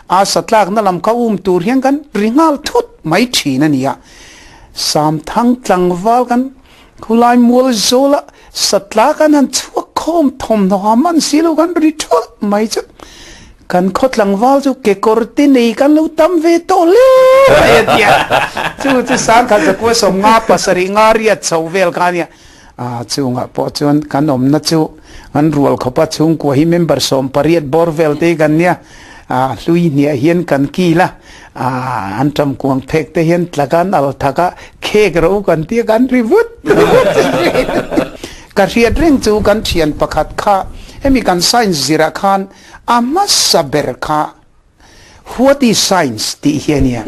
A satlak na lam kha um tur hian kan ri nghal thut mai thin a ni a. Samthang tlangval kan khulai mual zawl a satlak an han chhuak khawm thawmhnaw ha man si lo kan ri thulh mai chu kan khaw tlangval chu kekawr te nei kan lo tam ve tawh hle mai a tia. Chu chu sangkhat zakua sawmnga pasarih nga riat chho vel kha a nia. A chungah pawh chuan kan awmna chu an rual khawpa chhungkua hi member 18 bawr vel te kan nia, a hlui hniah hian kan kil a, an ṭam kuang phek te hian tla kan al thak a, khek ro kan tia kan ri vut vut Ka hriat reng chu kan ṭhian pakhat kha hemi kan science zirah khan a hmasa ber kha What is science tih hi a nia.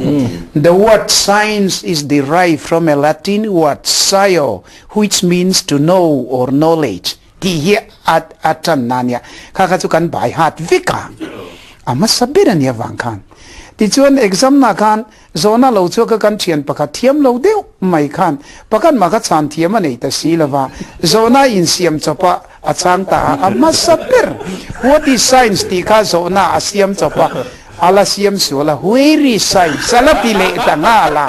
The word science is derived from a Latin word scio which means to know or knowledge tih hi a a tanna a nia. Kha kha chu kan bai hat vek a. A hmasa ber a nia vang khan. Tichuan exam na khan zawhna lo chhuak a kan thian pakhat thiam lo deuh mai khan pakhat mah kha chhan thiam a nei ta si lova zawhna insiam chawp a A chhang ta a, a hmasa ber What is science tih kha zawhna a siam chawp a, a la siam sual a, Where is science a la ti leh ta nghal a.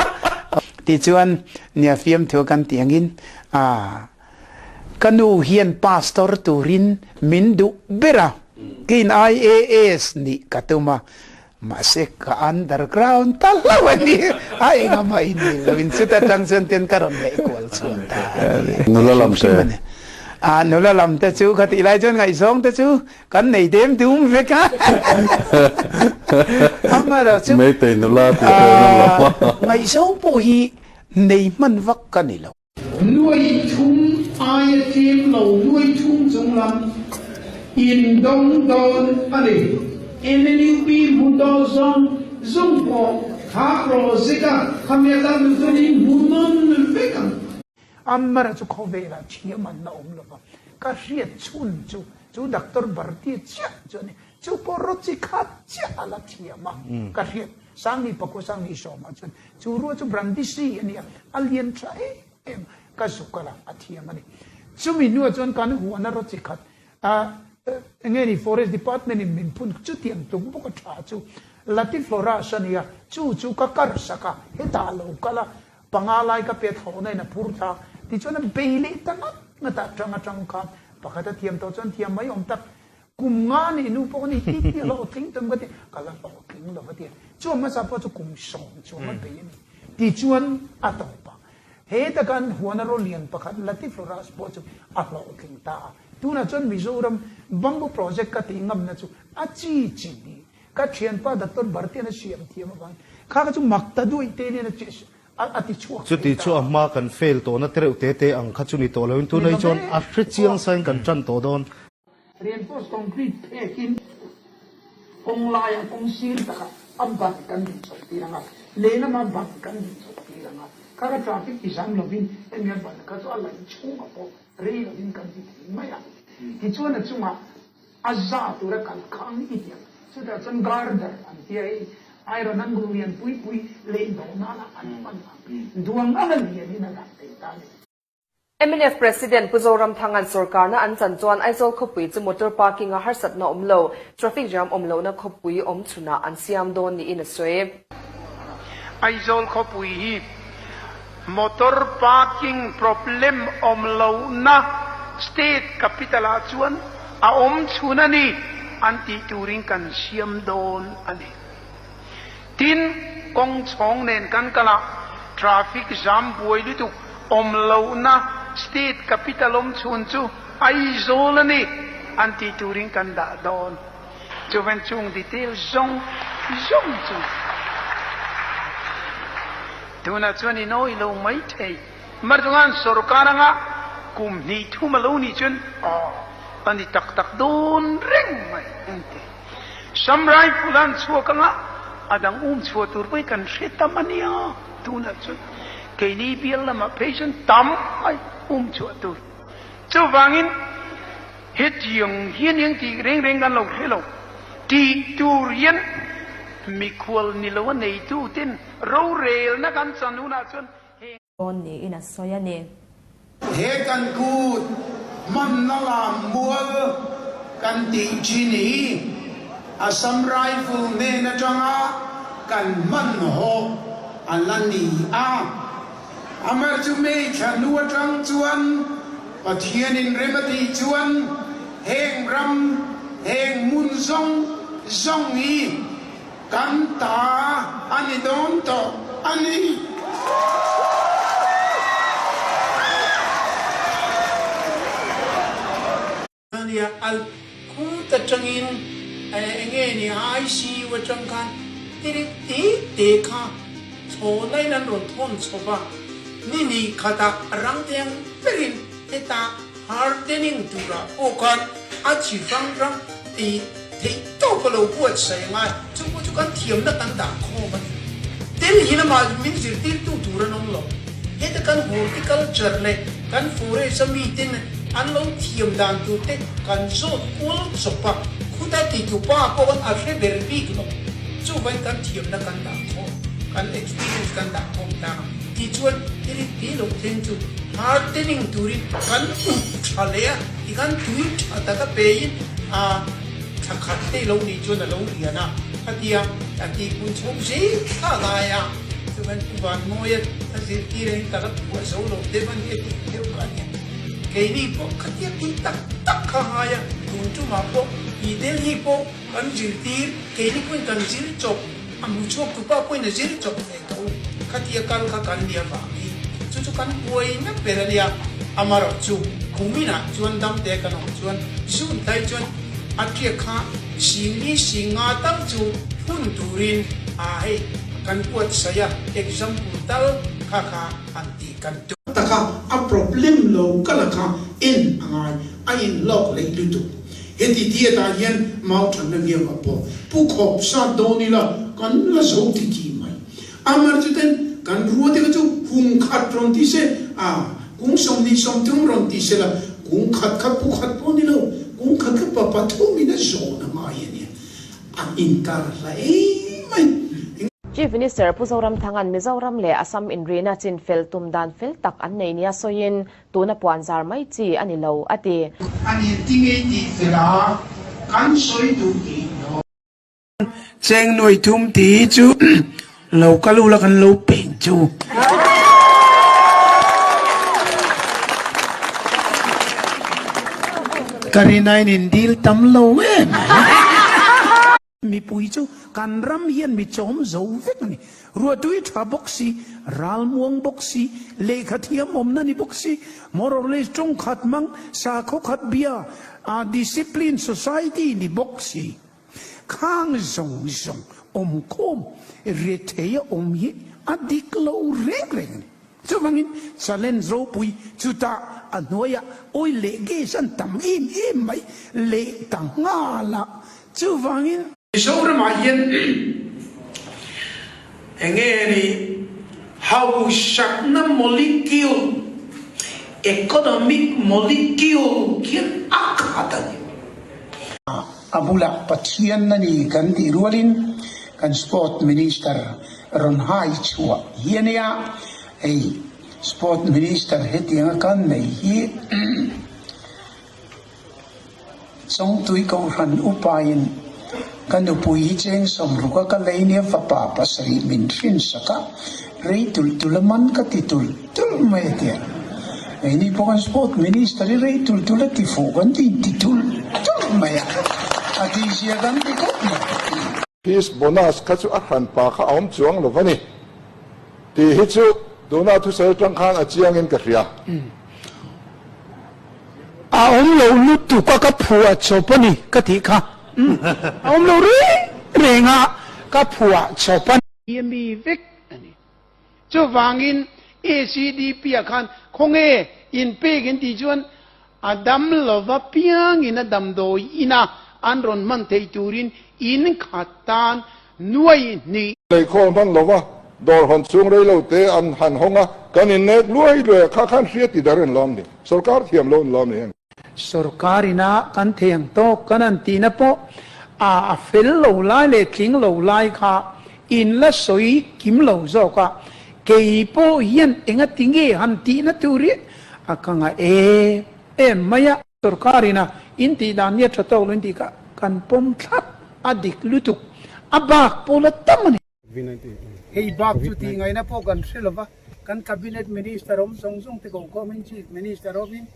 Tichuan, nia fiamthu kan tih angin, a ka nu hian pastor turin min duh ber a, keiin IAS nih ka tum a, Mahse ka underground ta hlauh a ni, a engah in ni lo in chuta tang chuan ten ka rawn leh kual chhuak ta a ni. Nula lam te. A nula lam te chu ka tih lai chuan ngaihzawng te chu kan nei dem dum vek a. Amaherawh chu. Meitei nula tih te an awm lo. Ngaihzawng pawh hi nei hman vak ka ni lo. Nuai thum aia tlem lo nuai thum chung lam in dawng dawn a ni. NLUP hmu dawl zawng zawng pawh kha project a khami a kal duh chuan in hmu nawn vek ang. Amara chu khawvelah thiam an la awm lova, ka hriat chhun chu chu Doctor Bharti chiah chu a ni. Chu pawh rawt chi khat chiah a la thiam a, ka hriat Sangni pakua Sangni sawmah chuan Chu ruah chu Brandisi a ni a, a lian tha em em, ka zuk a la, a thiam a ni. Chumi hnuah chuan kan huan a rawt chi khat, a enge ni Forest Department in min phun chutiang tluk bawk a tha chu Latifloras a ni a, chu chu ka kar sak a, hetah a lo kal a, panga lai ka pe thlawhna in a phur thla, tichuan a bei leh ta ngat ngat a, tang atang khan pakhat a thiam tawh chuan thiam mai awm tak. Kum nga nih nu pawh ni ti ti hlawhtling tum ka ti, ka la hlawhtling lo va ti a. Chu a hmasa pawh chu kum 10 chuang a bei a ni. Tichuan a tawp a. He taka an huan a rawlian pakhat Latifloras pawh chu a hlawhtling ta a. Tunah chuan Mizoram Bamboo Project ka tih ngamna chu a chi chin hi ka thianpa Doctor Bhartian a siam thiam avangin kha kha chu mak ta duai te nen a a ti chhuak thei Chuti chu a hma kan fail tawhna tereuh te te ang kha chu ni tawh loin tunah hi chuan a hrechiang sain kan tan tawh dawn. Reinforced concrete phekin kawng laiah kawng sir takah a ban kan din chawp tir ang a, lehlamah ban kan din chawp tir ang a, kha kha traffic ti zam lovin hemi a ban kha chu a laih chhungah pawh rei lovin kan ti thei mai a. Tichuan a chungah a za tura kal khang i ti ang, chutah chuan girder an tia hei iron an gul lian pui pui lei dawh nana an hman ang duang anga lianin a dah thei ta a ni. Mnf President Pu Zoramthanga'n sorkarna an chan chuan Aizawl khawpui chu motor parking-a harsatna awm lo, traffic jam awm lohna khawpui awm chhunah an siam dawn niin a sawi. Aizawl khawpui hi motor parking problem awm lohna state capital-ah chuan a awm chhun a ni an tih turin kan siam dawn a ni. Tin, kawng chhawng nen kan kal a, traffic jam buai lutuk awm lohna state capital awm chhun chu Aizawl a ni an tih turin kan dah dawn. Chuvan chung detail zawng zawng chu tunah chuan i nawi lo mai thei. Martungan sorkar anga kum hnih thum a lo nih chuan aw a ni tak tak dawn reng mai an ti. Sam rifle an chhuak anga a dang um chhuah tur pawh hi kan hre tam a nia. Tunah chuan keini bial lamah phei chuan tam mai um chhuah tur. Chuvangin hetiang hian eng tih reng reng kan lo hre lo. Tih tur hian mikhual ni lo a neitu ten rorelna kan chan hunah chuan heng. Dawn niin a sawi a ni. He kan kut hmanna lam mual kan tih thin hi Assam Rifle hnen atanga kan hman hawh a la ni a. Amar chu May thla hnu atang chuan Pathianin rem a tih chuan heng ram, heng hmun zawng zawng hi kan ta a ni dawn tawh a ni. Ania al khut atangin enge ni ICU atang khan tirih te te kha thlawhna in an rawn thawn chhawp a, ni ni khatah rang te ang berin heta hardening turah pawh khan a chi hrang hrang tih theih tawk a lo buatsaih a ngai, chu pawh chu kan thiamna kan dah khawm a ni. Delhi lamah min zirtirtu tur an awm lo. Heta kan horticulture leh kan forest a miten an lo thiam dan tur te kan zawt kual chawp a, khuta titu pa pawh a hre ber bik lo. Chuvain kan thiamna kan dah khawm, kan experience kan dah khawm ta a. Tichuan i rit lo thleng chu hardening turin kan up tha leh a, tikhan tui tha taka pein a thla khat te lo nih chuan a lo lian a, khatia a tihpun chho zel kha a ngai a. Chuan Pu Vanmawia a zirtir a in ka la phuah zo lo deuh a nia tih deuh kha a nia. Keini pawh khatia tih tak tak kha a ngai a, tun tumah pawh i Delhi pawh kan zirtir, keini pawhin kan zir chawp, a hmu chhuak tu pa pawhin a zir chawp ve tho. Khatia kal kha kan nia vang hi chu chu kan buaina ber a nia. Amarawh chu kuminah chuan damte kan awm chuan zun tlai chuan a tiak kha singli singa tal chu phun turin a hei Kan buatsaih a, example tal kha kha han tih kan tum. Taka a problem lo ka la kha en a ngai, a in hlawk leih lutuk. Heti ti atah hian mau thanna viau ah pawh pu khawp sat dawn ila kan la zo ti ti mai. Amar chu ten kan rua te kha chu hung khat rawn ti se, a kung 20 30 rawn ti se la, kung khat kha pu khat pawh ni lo, kung khat kha pa pathum in a zawn a ngai a nia. A inkar hla em mai. Chief Minister Pu Zoramthanga'n Mizoram leh Assam inrihna chin fel tum dan fel tak an nei nia sawiin tuna puan zar mai chi a ni lo, a ti. A ni tingei tih fel a kan sawi duh tih lo. Cheng nuai thum tih hi chu lo kal ula kan lo peng chu. Ka rinaiin in dil tam lo em mai. Mipui chu kan ram hian mi chawm zo vek a ni. Ruahtui tha bawk si, ralmuang bawk si, lehkha thiam awmna ni bawk si, more or less tawng khat hmang, sakhaw khat bia, discipline society ni bawk si. Khang zawng zawng awmkhawm rethei a awm hi a dik lo reng reng a ni. Chuvangin challenge ropui chutah a hnuaiah oil leh gas an tam em em mai leh ta nghal a. Chuvangin. Mizoramah hian enge ni hausakna molecule, economic molecule khian a khat a ni. A bulah Pathian a ni kan tih rualin kan Sport Minister rawn hai chhuah hi a nia. Hei Sport Minister hetianga kan nei hi Chawngtui Kohhran upain ka nupui hi cheng sawmruka ka lei nia fapa pasarih min hrinsak a, rei tulh tulh a man ka ti tulh tulh mai a tia. Keini pawh kan Sport Minister hi rei tulh tulh a ti fuh kan ti inti tulh tulh mai a, a tihzia kan ti khawp mai. Fees bonus kha chu a hran pa kha a awm chuang lo va ni tih hi chu tuna thusawi atang khan a chiangin ka hria. A awm lo lutuk a ka phuah chawp a ni ka tih kha. A awm lo reng reng a ka phuah chawp a ni. Hi mi vek a ni. Chuvangin ACDP ah khan khawnge in pek in tih chuan a dam lova piangin a damdawi ina an rawn hman theih turin in khat tan nuai hnih. Leikhawm hman lova dawr hawn chhung rei lo te an han hawng a, kan innek luai luai a, kha khan hria ti dar an lawm ni, sorkar thiam lo an lawm ni heng. Sorkar ina kan thei ang tawk kan han tihna pawh a a fel lo lai leh tling lo lai kha In la sawi kim lo zawk a, kei pawh hian enga ti nge han tihna tur hi a ka ngah em em mai a. Sorkar ina in tih dan nia tha tawk lo in tih kha kan pawm thlap. A dik lutuk. A bak pawh la tam a ni. Hei bak chu tih ngaihna pawh kan hre lova, kan Cabinet Minister awm zawng zawng te kohkhawmin Chief Minister awmin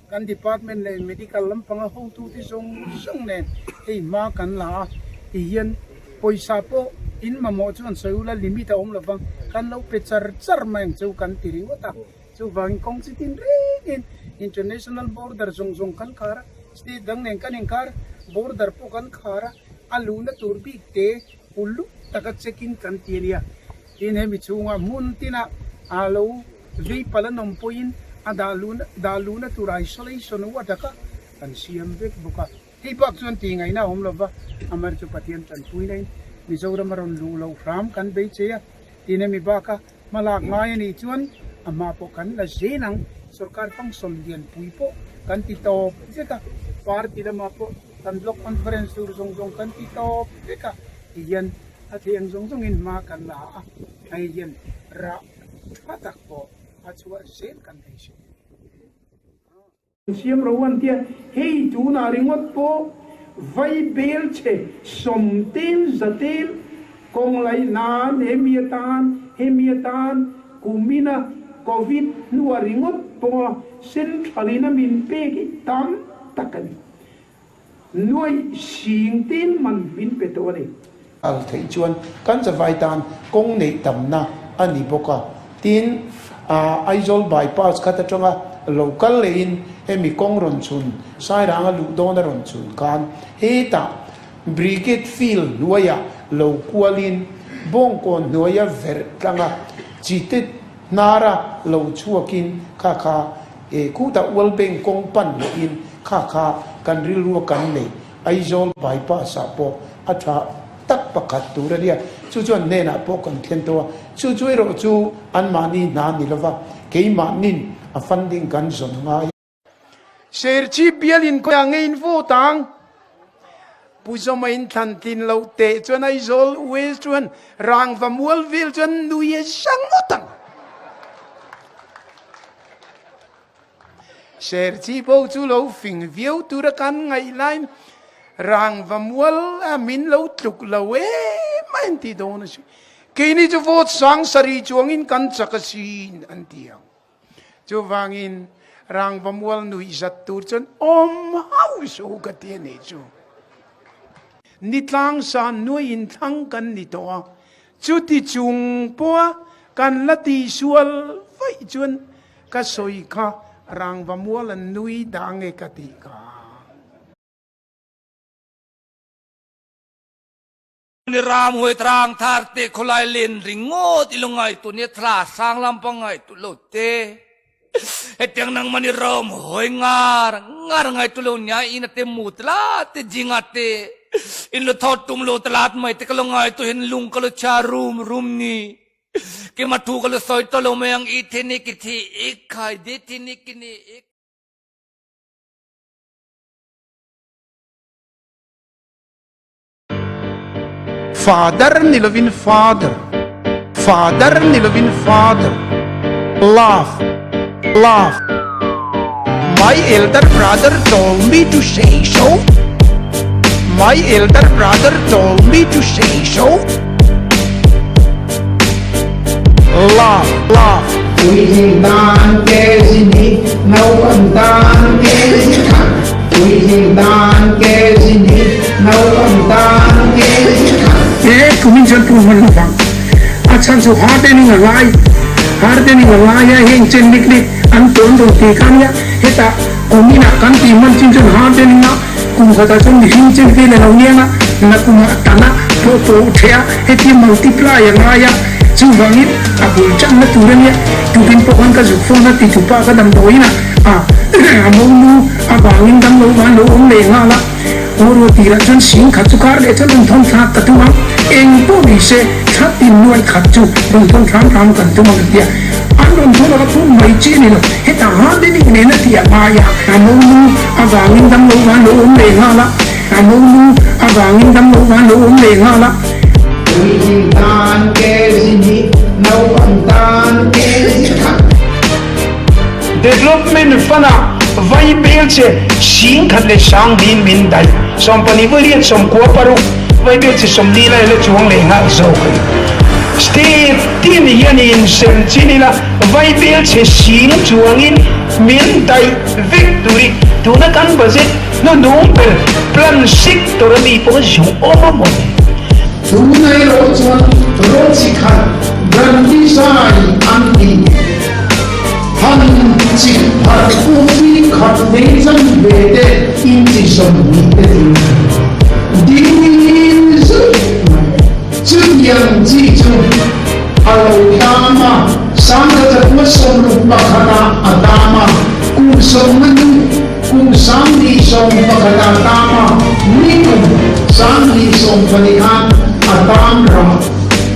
kan Department leh Medical lampanga hotute zawng zawng nen hei hma kan la a, tihian pawisa pawh in mamawh chuan sawi ula limit a awm lovang, kan lo pe char char mai ang chu kan ti ringawt a, chuvangin kawng chi tin rengin International Border zawng zawng kan khar a, State dang nen kan inkar Border pawh kan khar a, a luhna tur bik te Uluk taka check in kan ti a nia. Tin hemi chhunga hmun tina a lo vei palh an awm pawhin a dah luhna dah luhna tur isolation ward a kha kan siam vek bawk a. Hei bak chuan tih ngaihna a awm lova, amar chu Pathian tanpuina in Mizoram a rawn luh loh hram kan beisei a. Tin hemi baka hmalak ngai a nih chuan a hma pawh kan la zel ang. Sorkar function lianpui pawh kan ti tawp vek a, party lamah pawh kan block conference tur zawng zawng kan ti tawp vek a, ti hian a theih ang zawng zawngin hma kan la a, hei hian rah tha tak pawh a chhuah zel kan beisei. Siam ro an tia, hei tunah ringawt pawh vai bel che sawm tel za tel kawng laih nan hemi atan hemi atan kumina covid hnua ringawt pawha central in a min pek hi tam tak a ni. Nuaih sing tin man min pe tawh a ni. Al theih chuan kan zavai tan kawng neih tamna a ni bawk a. Tin, Aizawl bypass khat atanga lo kal lehin hemi kawng rawn chhun, Sairanga luh dawna rawn chhun khan hetah Brigade Field hnuaiah lo kualin Bawngkawn hnuaia verh tlanga Chite hnara lo chhuakin kha kha khutah World Bank kawng pan lehin kha kha kan rilrua kan nei Aizawl bypass ah pawh a tha tak pakhat tur a nia. Chu chuan hnenah pawh kan thlen tawh a, chu chu erawh chu anmahni hna ni lova keimahnin a funding kan zawn ngai. Serchhip bialin khawiah nge in vote ang? Pu Zawma in thlan tlin loh teh chuan Aizawl West chuan Rangva mual vel chuan nui a zang ngawt ang. Serchhip ho chu lo fing viau tura kan ngaih laiin Rangva mual a min lo tluk lo em a an ti dawn a si. Keini chu vote sang sarih chuangin kan chak asin an ti ang. Chuvangin Rangva mual nuih zat tur chuan awm hauh suh ka ti a nih chu. Nitlang san nuai inthlang kan ni tawh a, chuti chung pawha kan la tihsual vaih chuan ka sawi kha Rangva mual an nui dah nge ka tih kha. Ni ram huai trang thar te khawlai len ringawt i lo ngai tu nia thla sang lampang ngai tu lo te hetiang nang mani ram huai ngar ngar ngai tu lo nia ina te mu tla te jinga te in lo thot tum lo tlat mai te ka lo ngai tu hin lung ka lo cha rum rum ni ke ma thu ka lo soi to lo mai ang i the ni ki thi ik khai de thi ni ki ni ik. Father ni lovin Father, Father ni lovin Father, Love, Love. My elder brother told me to say so. My elder brother told me to say so. Love, love. Puitling tan ke zin hi naupang tan ke zin kha Puitling tan ke zin hi naupang tan ke zin kha. He kumin chuan pu hman lovang a chhan chu hardening a ngai hardening a ngai a heng chen nik nik an tawn rawn ti kha nia hetah kuminah kan tih hman chin chuan hardening a kum khatah chuan mihring chen vel a lo niang a nakumah tan a pawh pawh theh a heti multiply a ngai a chuvangin a bul tanna tur a nia tukin pawh khan ka zuk phone a ti tupa ka damdawiin a a monu avangin damlo van lo awm leh nghal a. Aw ruah tirah chuan sing khat chu kar leh chuan rawn thawn thlak ka tum ang, eng pawh ni se thla tin nuai khat chu rawn thawn thlam thlam kan tum ang a ti a, an rawn thawn ava phur mai chi a ni lo, hetah hardening nen a ti a ngai a, a monu avangin damlo van lo awm leh nghal a, a monu avangin damlo van lo awm leh nghal a. Puitling tan ke zin hi naupang tan ke zin khat. Development Fund-ah vai bel che 10,000 min daih, 12 vawi 96. Vaibelchhe 40 lai la chuang leh nghal zawk a ni. State tin hian insem chin ila vaibelchhe sing chuangin min daih vek tur i tuna kan budget hnuhnung ber plan sector a mi pawh zu awm a maw ni. Tuna erawh chuan rawt chi khat Gandhi zai an ti. Han chi khat ufi khat nei chan ve te inchi 20 te chu ding zut mai. Chutiang chi chu a lo tam a, sangha chakua 61 ah a tam a, kum 50 hnu kum 2021 ah a tam a, ni kum 2012 khan a tam rah.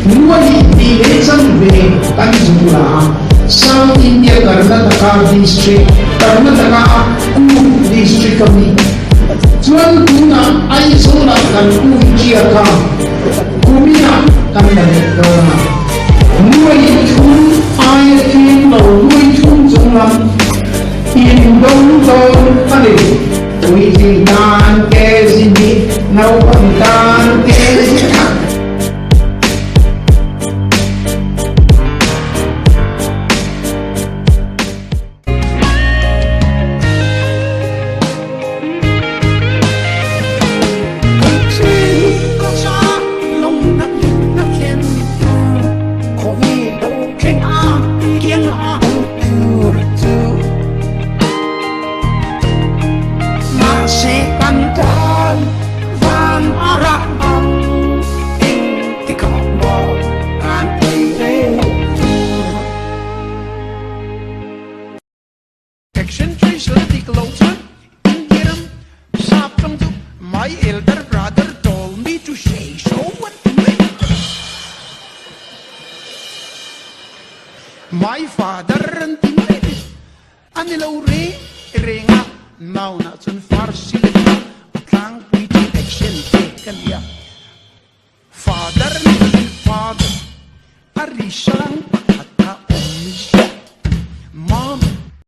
Nuai hnih leh chanve kan zuk la a, South India Karnataka District, Karnataka a Coorg District a mi chuan tunah Aizawl-ah kan ui chiak a, kuminah kan la leh dawn a. Nuai thum aia tlem lo nuai thum chung lam in dawng dawn a ni. Puitling tan ke zini, naupang tan ke zikhat. Action tracer a dik loh chuan India ram sap tawng chu My elder brother told me to say so an ti mai. My father an ti mai. A ni lo reng reng a, noun ah chuan first syllable a tlangpui thin action pek a ni a. Father ni lovin father a ri hrang.